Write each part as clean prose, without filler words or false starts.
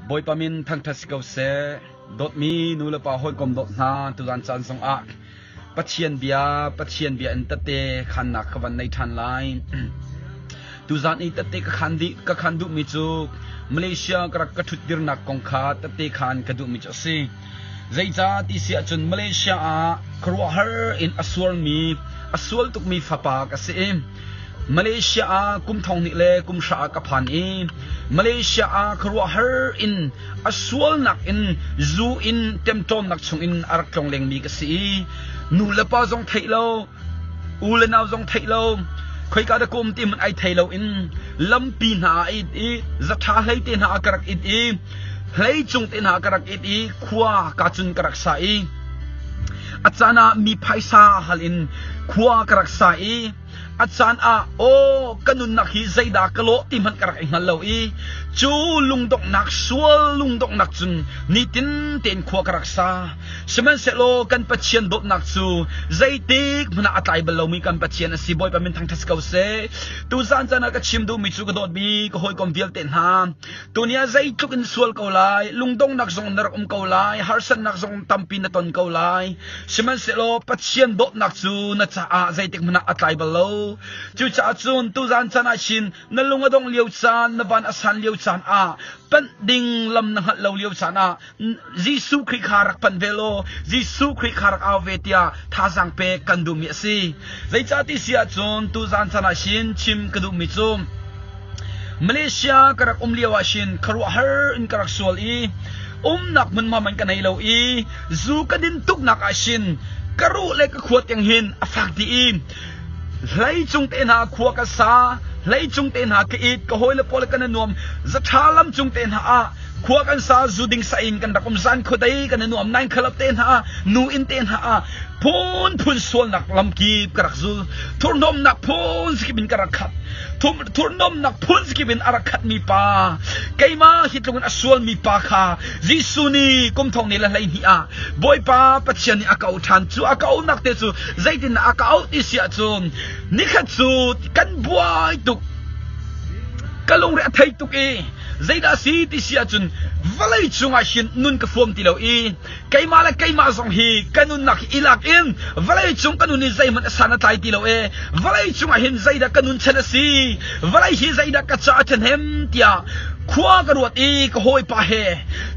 Bawipa min thangṭhat si ko seh. Dawtmi nu le pa hawikom dawt hna tuzan caan zongah Pathian bia Pathian bia in tette khannak ka van nei ṭhan lai. Tuzan i tette ka khan dih ka khan duhmi cu Malaysia ka rak ka ṭhut dirnak kong kha tette khan ka duhmi cu a si. Zeicah ti si ahcun Malaysia ah khuaruahhar in a sualmi a sual tukmi fapa ka si i Malaysia ah kum thong hnih le kum hra ah ka phan i Malaysia ah khuaruahhar in a sualnak in zu in ṭemṭawnnak chungin a rak tlong lengmi ka si i nu le pa zong theih lo u le nau zong theih lo khoika dah ka um ti hmanh ai thei lo in lampi hna ah it i zaṭha hlei te hna ah ka rak it i hlei cung te hna ah ka rak it i khua ka cun ka rak sa i a caan ah mi phaisa hal in khua ka rak sa i a caan ah aw ka nunnak hi zeidah ka lawh ti hmanh ka rak i hngal lo i cu lungdonghnak sual lungdonghnak cun nitin tein khua ka rak sa. Sihmanhsehlaw kan Pathian dawtnak cu zeitik hmanh ah a tlai bal lomi kan Pathian a si. Bawipa min thangṭhat si ko seh. Tuzan caan ah ka chim duhmi cu ka dawtmi ka hawikom vialte hna, tuni ah zeitluk in sual ko lai, lungdonghnak zong na rak um ko lai, harsatnak zong tampi na ton ko lai. Sihmanhsehlaw Pathian dawtnak cu na caah zeitik hmanh ah a tlai bal lo. Cucaah cun tuzan caan ah hin na lung a dongh lio caan, na van a san lio caan ah, panh ding lam na hngalh lo lio caan ah Jesuh Khrih kha rak panh ve law Jesuh Khrih kha rak au ve tiah thazaang pek kan duhmi a si. Zeicah ti si ahcun tuzan caan ah hin chim ka duhmi cu Malaysia ka rak um lio ah hin khuaruahhar in ka rak sual i umnak hmunhma man ka nei lo i zu ka din tuknak ah hin ka ruh le ka khua tiang hin a fak dih i hleicung te hna khua ka sa hleicung te hna ka it ka hawile pawl kan i nuam zatha lam cung te hna ah Khua kan sa zu ding sa in kan rak um zan khuadei kan i nuam nain khalap te hna nu in te hna ah phunphun sualnak lamkip ka rak zul thurhnawmnak phun sikip in ka rak khat thurhnawmnak phun sikip in a rak khat mi pa keimah hi tluk in a sual mi pa kha Jesuh nih kum thong ni le 12 ah Bawipa Pathian nih a ka auh ṭhan cu a ka auhnak te cu zeitin a ka auh ti si ahcun nikhat cu kan buai tuk ka lungre a thei tuk i Zeidah a si ti si ahcun vawlei cungah hin nun ka fuam ti lo i keimah le keimah zong hi ka nunnak hi i lak in vawlei cung ka nun hi zeihmanh a san a tlai ti lo e vawlei cungah hin zeidah ka nun chan a si vawlei hi zeidah ka caah a ṭhahnem tiah khua ka ruat i ka hawipa he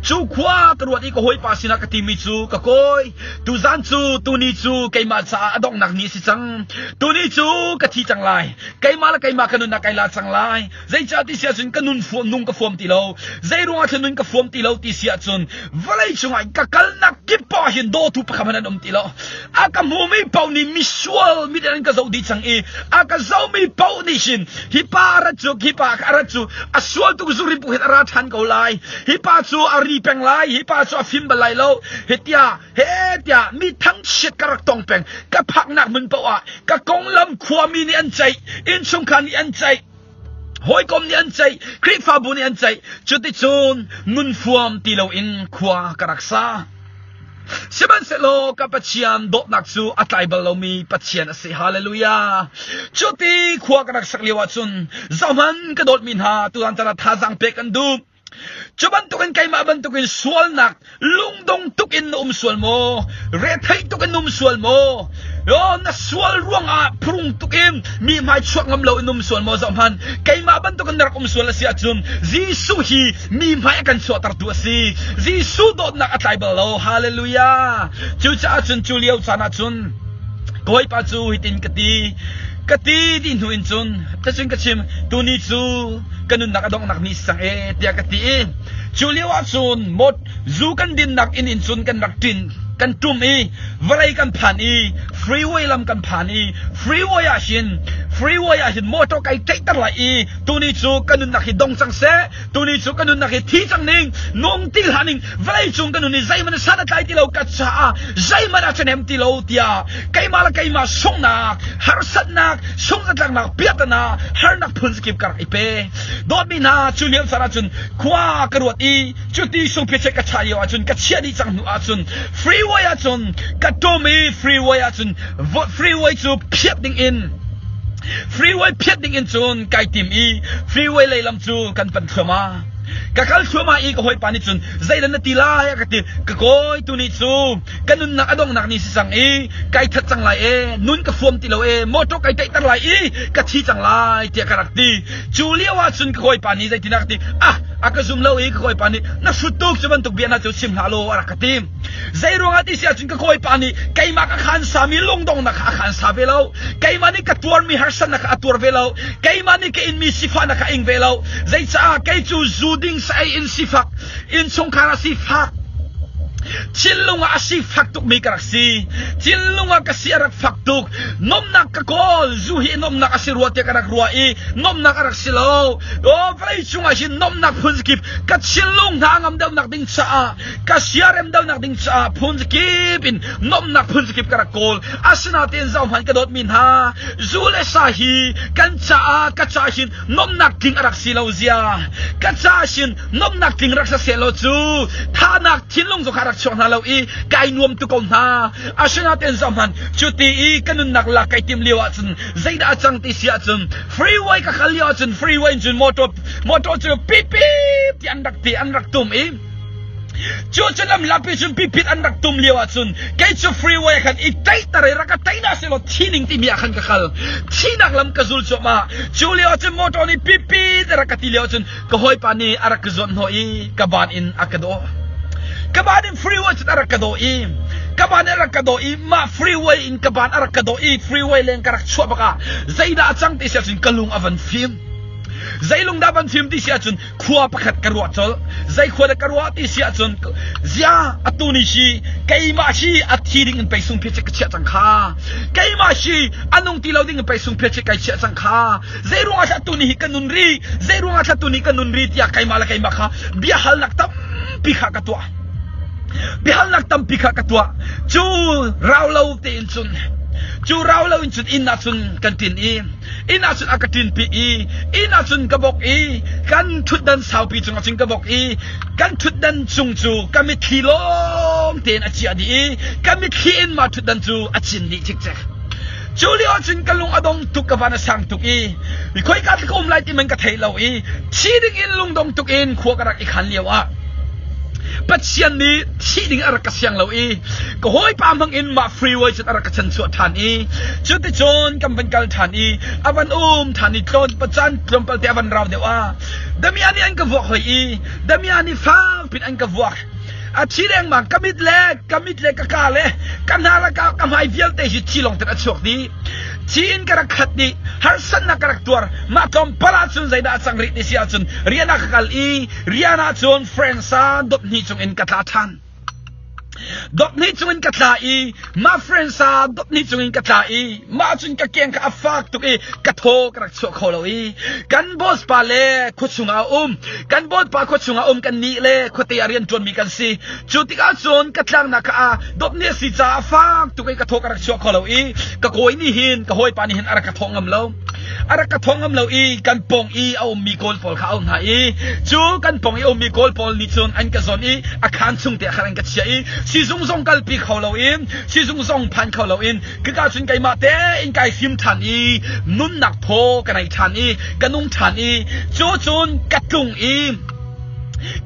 cu khua ka ruat i ka hawipa sinah ka timi cu ka kawi tuzan cu tuni cu keimah caah a donghnak ni a si cang tuni cu ka thi cang lai keimah le keimah ka nunnak kai la cang lai Zeicah ti si ahcun ka nun fuam nung ka fuam ti lo. Zei ruangah thil nun ka fuam ti lo ti si ahcun vawlei cungah ka kalnak kip paoh hin dawtu pakhat hmanh an um ti lo. A ka hmumi paoh nih misual mit in an ka zoh dih cang i a ka zohmi paoh nih hin hi pa a rat cu hi pa a rat cu a sual tuk zuri bu hin a ra ṭhan ko lai. Hi pa cu a ri peng lai. Hi pa cu a fim bal lai lo. Hi tiah he tiah mi thangchiat ka rak tong peng. Ka phaknak hmun paoh ah ka konglam khuami nih an ceih, innchungkhar nih an ceih. Hawikom nih an ceih, Khrihfabu nih an ceih. Cuticun nun fuam ti loin khua ka rak sa. Sihmanhsehlaw ka Pathian dawtnak cu a tlai bal lomi Pathian a si. Hallelujah. Cuti khua ka rak sak lio ahcun zohhmanh ka dawtmi hna tutan tan ah thazaang pek an duh. Cu bantukin keimah bantukin sualnak lungdong tuk in na um sual maw? Retheih tuk in na um sual maw? Yo, na sual ruangah phurung tuk in mi hmai chuak ngam lo in um sual maw? Zohhmanh, keimah bantukin na rak um sual a si ahcun Jesuh hi mi hmai a kan chuahtertu a si. Jesuh dawtnak a tlai bal lo. Hallelujah. Cucaah cun cu lio caan ahcun Bawipa cu hitin ka ti. Ka ti dih hnu in cun tacun ka chim tuni cu ka nunnak a donghnak ni si cang e tiah ka ti i cu lio ah cun mot zu kan dinnak inn in cun kan rak ṭin kan ṭum i vawlei kan phan i freeway lam kan phan i freeway ah hin freeway ah hin motor kai tlaihter lai i tuni cu ka nunnak hi dong cang seh tuni cu ka nunnak hi thi cang ning nung ti hlah ning vawlei cung ka nun hi zeihmanh san a tlai ti lo ka caah zeihmanh a ṭhahnem ti lo tiah keimah le keimah sunghnak harsatnak sungzatlaknak piahtana harnak phun zakip ka rak i pe dawtmi hna cu lio caan ahcun khua ka ruat i cuti sungphiachek ka chah lio ahcun ka chiah dih cang hnu ahcun freeway ahcun ka tum i freeway ahcun freeway cu phiat ding in freeway phiat ding in cun kai tim i freeway lei lam cu kan pan thluahmah. Ka kal thluahmah i ka hawipa nih cun zeidah na ti lai a ka ti. Ka kawi tuni cu ka nunnak a donghnak ni si cang i kai that cang lai e, nun ka fuam ti lo e, motor kai taihter lai i ka thi cang lai tiah ka rak ti. Cu lio ah cun ka hawipa nih zeitin a ka ti? Ah, a ka zum lo i ka hawipa nih na hrut tuk cu bantuk bia hna cu chim hlah law a rak ka ti. Zei ruangah ti si ahcun ka kawipa nih keimah ka khan sami lungdonghnak kha a khan sa ve lo. Keimah nih ka tuarmi harsatnak kha a tuar ve lo. Keimah nih ka inmi sifahnak kha a ing ve lo. Zeicaah kei cu zu ding sa ei in sifak, innchungkhar ah sifak, thinlung ah a sifak tukmi ka rak si. Thinlung ah ka si a rak fak tuk. Nomnak ka kawl, zu hi nomnak a si rua tiah ka rak ruah i nomnak a rak si lo. Aw, vawlei cungah hin nomnak phun zakip ka thinlung hna ngam deuhnak ding caah ka siarem donak ding caah phun zakip in nomnak phun zakip ka rak kawl. Asinain zohhmanh ka dawtmi hna, zu le sa hi kan caah ka ca hin nomnak tling a rak si lo zia. Ka ca hin nomnak tling rak seh law cu thahnak thinlung zong kha rak chuak hna lo i kai nuam tu ko hna. Asinain zohhmanh, cuti i ka nunnak lak kai tim lio ahcun zeidah a cang ti si ahcun freeway ka kal lio ahcun freeway in cun motor motor cu pip pip ti an rak ti an rak tum i Cu cu lamlapi cun pipit an rak tum lio ahcun kei cu freeway khan i teiter i rak ka tei na selaw thi ning timi ah khan ka kal. Thinak lam ka zul cuahmah. Cu lio ahcun motor nih pipit a rak ka ti lio ahcun ka hawipa nih a rak ka zuanh hnawh i ka ban in a ka dawh. Ka ban in freeway cun a rak ka dawh i ka ban in a rak ka dawh i mah freeway in ka ban a rak ka dawh i freeway leng ka rak chuah bak ah zeidah a cang ti si ahcun ka lung a van fim. Zei lung dah van fim ti si ahcun khua pakhat ka ruah colh. Zei khua dah ka ruah ti si ahcun zia atu ni hi keimah hi a thi ding in pei sung phiat ka chiah cang kha. Keimah hi a nung ti lo ding in pei sung phiat kai chiah cang kha. Zei ruangah thla tu ni hi ka nun ri, zei ruangah thla tu ni ka nun ri tiah keimah le keimah kha bia halnak tampi kha ka tuah. Biahalnak tampi kha ka tuah. Cu rau lo tein cun cu rau lo in cun inn ah cun kan tin i inn ah cun a ka ṭinpi i inn ah cun ka bok i kan ṭhutdan saupi cungah cun ka bok i kan ṭhutdan cung cu ka mitthli lawng tein a ciah dih i ka mitthli in mah ṭhutdan cu a cin dih cikcek. Cu lio ah cun ka lung a dong tuk ka van a sang tuk i khoika ka um lai ti man ka thei lo i thi ding in lungdong tuk in khua ka rak i khan lio ah Pathian nih thih ding a rak ka siang lo i ka hawipa hmang in mah freeway cun a rak ka chanchuah ṭhan i cuticun kan van kal ṭhan i a van um ṭhan i tlawn pacan tlawmpal te a van rau deuh ah Damia nih an ka vuak hoi i Damia nih fak pin an ka vuak a thi lengmang ka mit le ka mit le ka ka le ka hna le ka ka hmai vialte hi thi lawng ten a chuak dih thi in ka rak khat dih harsatnak ka rak tuar mah tlawmpal ahcun zeidah a cang rih ti si ahcun rian ah ka kal i Rian ahcun Fransa dot hnih cungin ka tla ṭhan. Dot hnih cungin ka tla i mah Fransa dot hnih cungin ka tla i mah cun ka keng kha a fak tuk i ka thaw ka rak chuah kho lo i kan boss pa le khuachung ah a um kan boss pa khuachung ah um kan nih le khuate ah rian ṭuanmi kan si cu tikah cun ka tlangnak kha a dot hnih a si caah a fak tuk i ka thaw ka rak chuah kho lo i ka kawi nih hin ka hawipa nih hin a rak ka thawh ngam lo. A rak ka thawng ngam lo i kan pawng i a ummi Kawl pawl kha a auh hna i cu kan pawng i a ummi Kawl pawl nih cun an ka zawn i a khaan chung te ah khan an ka chiah i sizung zong kalpi kho loin sizung zong phan kho loin khika cun keimah tein kai fim ṭhan i nunnak thaw ka nei ṭhan i ka nung ṭhan i cu cun ka tlung i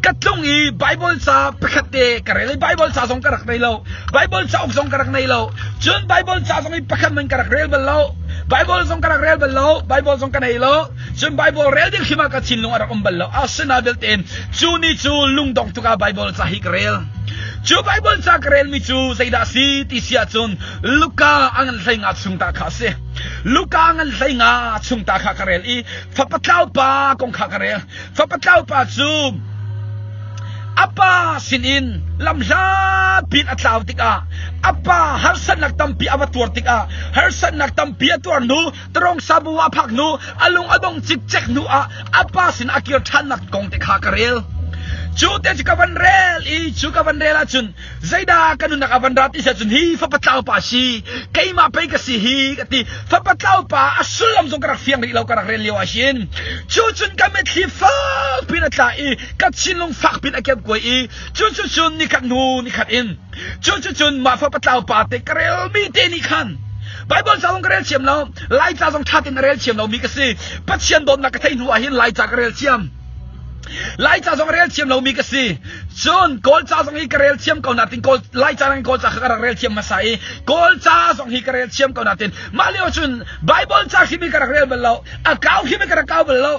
ka tlung i Bible ca pakhat te ka rel i Bible ca zong ka rak nei lo Bible cauk zong ka rak nei lo cun Bible ca zong i pakhat man ka rak rel bal lo Bible zong ka rak rel bal lo Bible zong ka nei lo cun Bible rel ding hrim ah ka thinlung a rak um bal lo asina belte in cu ni cu lungdong tuk ah Bible ca hi ka rel cu Bible ca ka relmi cu zeidah si ti si ahcun Luka a ngan hlei nga chung ta kha a si Luka a ngan hlei nga chung ta kha ka rel i fapa tlau pa kong kha ka rel Fapa tlaupa cu a pa sinin lamhlat pin a tlau tikah a pa harsatnak tampi a va tuar tikah harsatnak tampi a tuar hnu tarong sabu a phak hnu a lung a dong cikcek hnu ah a pa sin a kir ṭhannak kong te kha ka rel cu te cu ka van rel i cu ka van rel ahcun Zeidah ka nunnak a van ra ti si ahcun hi fapa tlau pa si keimah pei ka si hi ka ti fapa tlau pa a sullam zong ka rak fiang rih lo ka rak rel lio ah hin cu cun ka mitthli fak pin a tla i ka thinlung fak pin a kep kuai i cu cu cun nikhat hnu nikhat in cu cu cun mah fapa tlau pa te ka relmi te nih khan Bible ca zong ka rel thiam lo Laica zong ṭha tein a rel thiam lomi ka si Pathian dawtnak ka theih hnu ah hin Laica ka rel thiam. Laica zong rel thiam lomi ka si. Cun Kawlca zong hi ka rel thiam ko natin Kawl Laica in Kawlca kha ka rak rel thiam hmasa i Kawlca zong hi ka rel thiam ko natin mah lio cun Bible ca khi mi ka rak rel bal lo. A kau khi mi ka rak kau bal lo.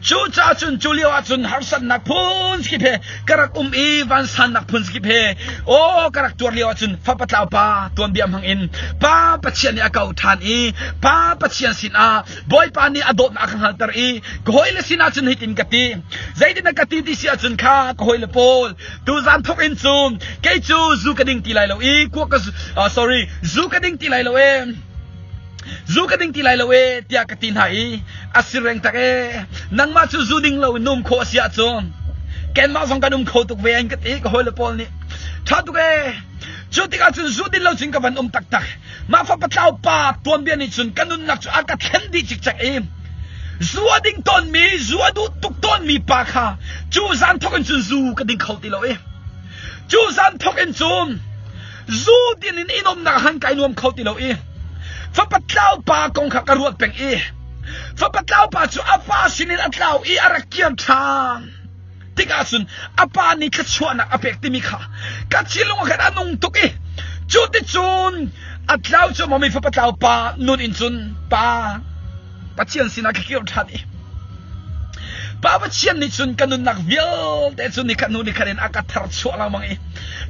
Cu ca cun cu lio ah cun harsatnak phun skip he ka rak um i vansannak phun skip he aw ka rak tuar lio ah cun fapa tlau pa tuanbia hmang in pa Pathian nih a ko ṭhan i pa Pathian sin ah Bawipa nih a dawtnak a ka hngalter i ka hawile sinah cun hitin ka ti. Zeitin a ka ti ti si ahcun kha ka hawile pawl tuzan thawk in cun kei cu zu ka ding ti lai lo i kuak ka sorry zu ka ding ti lai lo e zu ka ding ti lai lo e tiah ka ti hna i a si reng tak e nangmah cu zu ding lo in num khawh a si ahcun keimah zong kan um kho tuk ve an ka ti ka hawile pawl nih ṭha tuk e cu tikah cun zu din lo cun ka van um taktak Mah fapa tlau pa tuanbia nih cun ka nunnak cu a ka thlen dih cikcek i zu a ding tawnmi, zu a duh tuk tawnmi pa kha cu zan thawk in cun zu ka ding kho ti lo i cu zan thawk in cun zu din in inn umnak han kai nuam kho ti lo i fapa tlau pa kong kha ka ruat peng i fapa tlau pa cu a pa sinin a tlau i a rak kir ṭhan. Tikah cun a pa nih thluachuahnak a pek timi kha ka thinlung ah khan a nung tuk i cu ticun a tlau cu mami fapa tlau pa nun in cun pa Pathian sinah ka kir ṭhan i Pa Pathian nih cun ka nunnak vialte cu nikhat hnu nikhat in a ka tharchuah lengmang i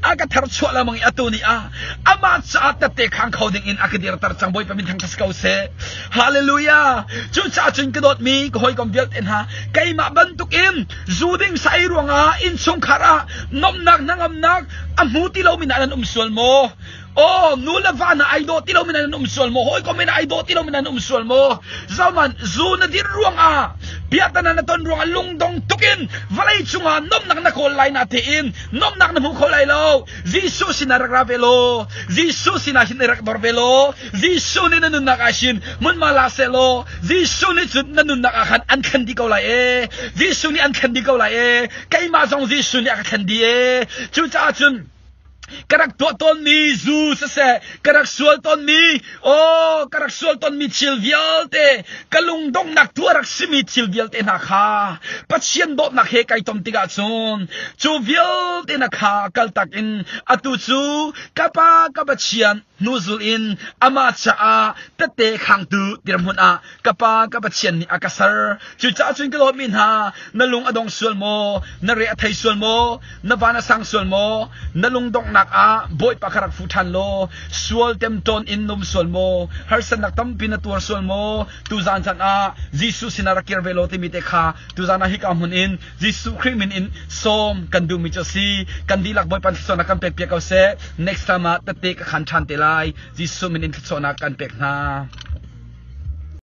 a ka tharchuah lengmang i atu ni ah amah caah tette khang kho ding in a ka dirter cang Bawipa min thangṭhat si ko seh Hallelujah! Cucaah cun ka dawtmi ka hawikom vialte hna, keimah bantukin zu ding sai ruangah innchungkhar ah nomnak hnangamnak a hmu ti lomi hna nan um sual maw? Aw, nu le va hna ai daw ti lomi hna nan um sual maw? Hawikom in ai daw ti lomi hna nan um sual maw? Zohman, zu na din ruangah piahtana na ton ruangah lungdong tukin vawlei cungah nomnak na kawl lai na tein nomnak na hmu kho lai lo. Jesuh sinah rak ra ve law, Jesuh sinah hin rak dor ve law, Jesuh nih na nunnak ah hin hmunhma la sehlaw Jesuh nih cun na nunnak ah khan an thlen dih ko lai ee. Jesuh nih an thlen dih ko lai ee. Keimah zong Jesuh nih a ka thlen dih ee. Cucaah cun ka rak tuah tawnmi zu siseh ka rak sual tawnmi aw ka rak sual tawnmi thil vialte ka lungdonghnak tu a rak simi thil vialte hna kha Pathian dawtnak he kai tom tikah cun cu vialte na kha kaltak in atu cu ka pa ka Pathian hnuzul in amah caah tette khangtu dirhmun ah ka Pa ka Pathian nih a ka ser. Cucaah cun ka dawtmi hna, na lung a dong sual maw? Na re a thei sual maw? Na van a sang sual maw? Na lungdonghnak ah Bawipa kha rak fu ṭhan law, sual temṭawn in na um sual maw? Harsatnak tampi na tuar sual maw? Tuzan caan ah Jesuh sinah rak kir ve law timi te kha tuzan ah hika hmun in Jesuh Khrih min in sawm kan duhmi cu a si. Kan dihlak Bawipa thluachuahnak kan pek piak ko seh. Next time ah tette ka khan ṭhan te lai. Jesuh min in thluachuahnak kan pek hna.